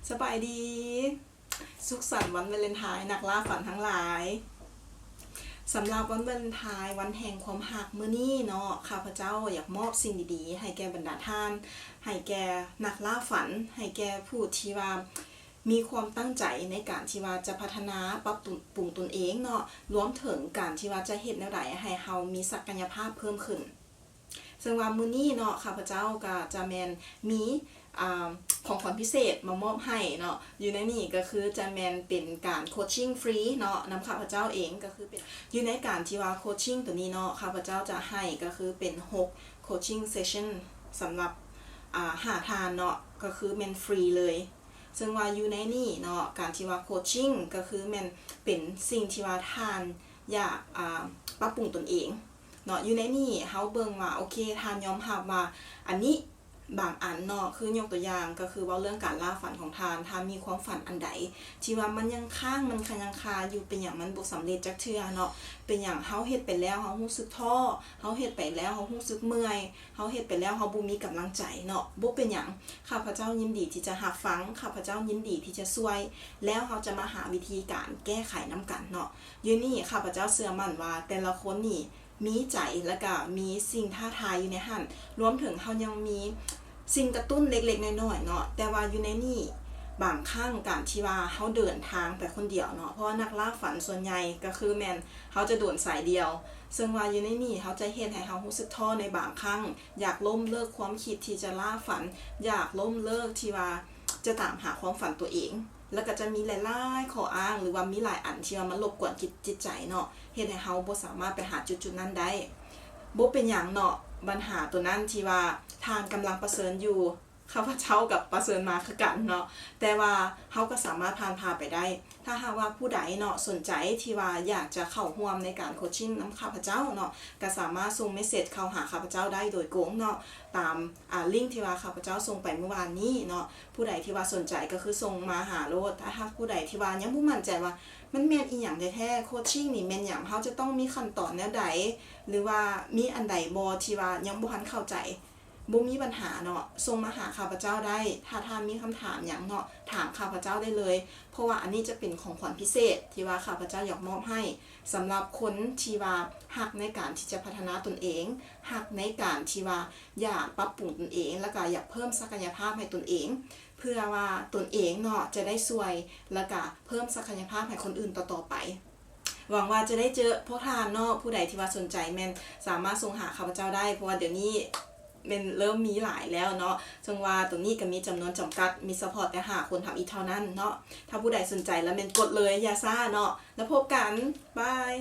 ສະບາຍດີ ສຸກສັນວັນວາເລັນທາຍ ນັກລ່າຝັນທັງຫຼາຍ. ສຳລັບວັນວາເລັນທາຍ ວັນແຫ່ງຄວາມຮັກ ມື້ນີ້ເນາະ ຂ້າພະເຈົ້າຢາກມອບສິ່ງດີໆ ໃຫ້ແກ່ບັນດາທ່ານ ໃຫ້ແກ່ນັກລ່າຝັນ ໃຫ້ແກ່ຜູ້ທີ່ວ່າມີຄວາມຕັ້ງໃຈໃນການທີ່ວ່າຈະພັດທະນາ ປັບປຸງຕົນເອງເນາະ ລວມເຖິງການທີ່ວ່າຈະເຮັດແນວໃດໃຫ້ເຮົາມີສັກກະຍະພາບເພີ່ມຂຶ້ນ. ເຊິ່ງວ່າມື້ນີ້ເນາະ ຂ້າພະເຈົ້າກໍຈະແມ່ນມີ ອ່າ ຂອງຂວັນພິເສດມາມອບໃຫ້ເນາະ ຢູ່ໃນນີ້ກໍຄືຈະແມ່ນເປັນການໂຄດຊິງຟຣີເນາະ ນຳຂ້າພະເຈົ້າເອງ ກໍຄືເປັນ ຢູ່ໃນການທີ່ວ່າໂຄດຊິງໂຕນີ້ເນາະ ຂ້າພະເຈົ້າຈະໃຫ້ກໍຄືເປັນຫົກໂຄດຊິງເຊັດຊັນ ສຳລັບ ອ່າ ຫ້າທ່ານເນາະ ກໍຄືແມ່ນຟຣີເລີຍ. ເຊິ່ງວ່າຢູ່ໃນນີ້ເນາະ ການທີ່ວ່າໂຄດຊິງກໍຄືແມ່ນເປັນສິ່ງທີ່ວ່າທ່ານຢາກ ອ່າ ປັບປຸງຕົນເອງ ເນາະ ຢູ່ໃນນີ້ເຮົາເບິ່ງວ່າ ໂອເຄ ທ່ານຍອມຮັບວ່າອັນນີ້ບາງອັນເນາະ ຄືຍົກຕົວຢ່າງ ກໍຄືເວົ້າເລື່ອງການລ່າຝັນຂອງທ່ານ ທ່ານມີຄວາມຝັນອັນໃດທີ່ວ່າມັນຍັງຄ້າງ ມັນຄະຍັງຄາຢູ່ ເປັນຫຍັງມັນບໍ່ສຳເລັດຈັກເທື່ອເນາະ ເປັນຫຍັງເຮົາເຮັດໄປແລ້ວເຮົາຮູ້ສຶກທໍ້ ເຮົາເຮັດໄປແລ້ວເຮົາຮູ້ສຶກເມື່ອຍ ເຮົາເຮັດໄປແລ້ວເຮົາບໍ່ມີກຳລັງໃຈເນາະ ບໍ່ເປັນຫຍັງ ຂ້າພະເຈົ້າຍິນດີທີ່ຈະຮັບຟັງ ຂ້າພະເຈົ້າຍິນດີທີ່ຈະຊ່ວຍ ແລ້ວເຮົາຈະມາຫາວິທີການແກ້ໄຂນຳກັນເນາະ. ຢູ່ນີ້ຂ້າພະເຈົ້າເຊື່ອໝັ້ນວ່າແຕ່ລະຄົນນີ້ ມີໃຈ ແລະກະມີສິ່ງທ້າທາຍຢູ່ໃນຫັ້ນ ລວມເຖິງເຮົາຍັງມີສິ່ງກະຕຸ້ນເລັກໆນ້ອຍໆເນາະ ແຕ່ວ່າຢູ່ໃນນີ້ບາງຄັ້ງການທີ່ວ່າເຮົາເດີນທາງໄປຄົນດຽວເນາະ ເພາະວ່ານັກລ່າຝັນສ່ວນໃຫຍ່ກໍຄືແມ່ນເຮົາຈະໂດນສາຍດຽວ ເຊິ່ງວ່າຢູ່ໃນນີ້ເຮົາຈະເຮັດໃຫ້ເຮົາຮູ້ສຶກທໍ້ໃນບາງຄັ້ງ ຢາກລົ້ມເລີກຄວາມຄິດທີ່ຈະລ່າຝັນ ຢາກລົ້ມເລີກທີ່ວ່າຈະຕາມຫາຄວາມຝັນຕົວເອງ ແລ້ວກໍຈະມີຫຼາຍໆຂໍ້ອ້າງ ຫຼືວ່າມີຫຼາຍອັນທີ່ວ່າມາລົບກວນຈິດ ຈິດໃຈເນາະ ເຮັດໃຫ້ເຮົາບໍ່ສາມາດໄປຫາຈຸດໆນັ້ນໄດ້. ບໍ່ເປັນຫຍັງເນາະ ບັນຫາໂຕນັ້ນທີ່ວ່າທ່ານກຳລັງປະເຊີນຢູ່ ຂ້າພະເຈົ້າກໍປະເຊີນມາຄືກັນເນາະ ແຕ່ວ່າເຮົາກໍສາມາດຜ່ານຜ່າໄປໄດ້. ຖ້າຫາກວ່າຜູ້ໃດເນາະ ສົນໃຈທີ່ວ່າຢາກຈະເຂົ້າຮ່ວມໃນການໂຄດຊິງນຳຂ້າພະເຈົ້າເນາະ ກໍສາມາດສົ່ງເມສເສດເຂົ້າຫາຂ້າພະເຈົ້າໄດ້ໂດຍກົງເນາະ ຕາມ ອ່າ ລິງທີ່ວ່າຂ້າພະເຈົ້າສົ່ງໄປມື້ວານນີ້ເນາະ. ຜູ້ໃດທີ່ວ່າສົນໃຈກໍຄືສົ່ງມາຫາໂລດ. ຖ້າຫາກຜູ້ໃດທີ່ວ່າຍັງບໍ່ໝັ້ນໃຈວ່າມັນແມ່ນອີ່ຫຍັງແທ້ໆ ໂຄດຊິງນີ້ແມ່ນຫຍັງ ເຮົາຈະຕ້ອງມີຂັ້ນຕອນແນວໃດ ຫຼືວ່າມີອັນໃດບໍ່ທີ່ວ່າຍັງບໍ່ທັນເຂົ້າໃຈ ບໍ່ມີບັນຫາເນາະ ສົ່ງມາຫາຂ້າພະເຈົ້າໄດ້. ຖ້າທ່ານມີຄຳຖາມຫຍັງເນາະ ຖາມຂ້າພະເຈົ້າໄດ້ເລີຍ ເພາະວ່າອັນນີ້ຈະເປັນຂອງຂວັນພິເສດທີ່ວ່າຂ້າພະເຈົ້າຢາກມອບໃຫ້ ສຳລັບຄົນທີ່ວ່າຮັກໃນການທີ່ຈະພັດທະນາຕົນເອງ ຮັກໃນການທີ່ວ່າຢາກປັບປຸງຕົນເອງ ແລ້ວກະຢາກເພີ່ມສັກກະຍະພາບໃຫ້ຕົນເອງ ເພື່ອວ່າຕົນເອງເນາະຈະໄດ້ຊ່ວຍ ແລ້ວກະເພີ່ມສັກກະຍະພາບໃຫ້ຄົນອື່ນຕໍ່ໆໄປ. ຫວັງວ່າຈະໄດ້ເຈີພວກທ່ານເນາະ ຜູ້ໃດທີ່ວ່າສົນໃຈແມ່ນສາມາດສົ່ງຫາຂ້າພະເຈົ້າໄດ້ ເພາະວ່າດຽວນີ້ແມ່ນເລີ່ມມີຫຼາຍແລ້ວເນາະ ເຊິ່ງວ່າໂຕນີ້ກໍມີຈຳນວນຈຳກັດ ມີສະເພາະແຕ່ຫ້າຄົນທຳອິດເທົ່ານັ້ນເນາະ. ຖ້າຜູ້ໃດສົນໃຈລະແມ່ນກົດເລີຍ ຢ່າຊ້າເນາະ ແລ້ວພົບກັນ ບາຍ.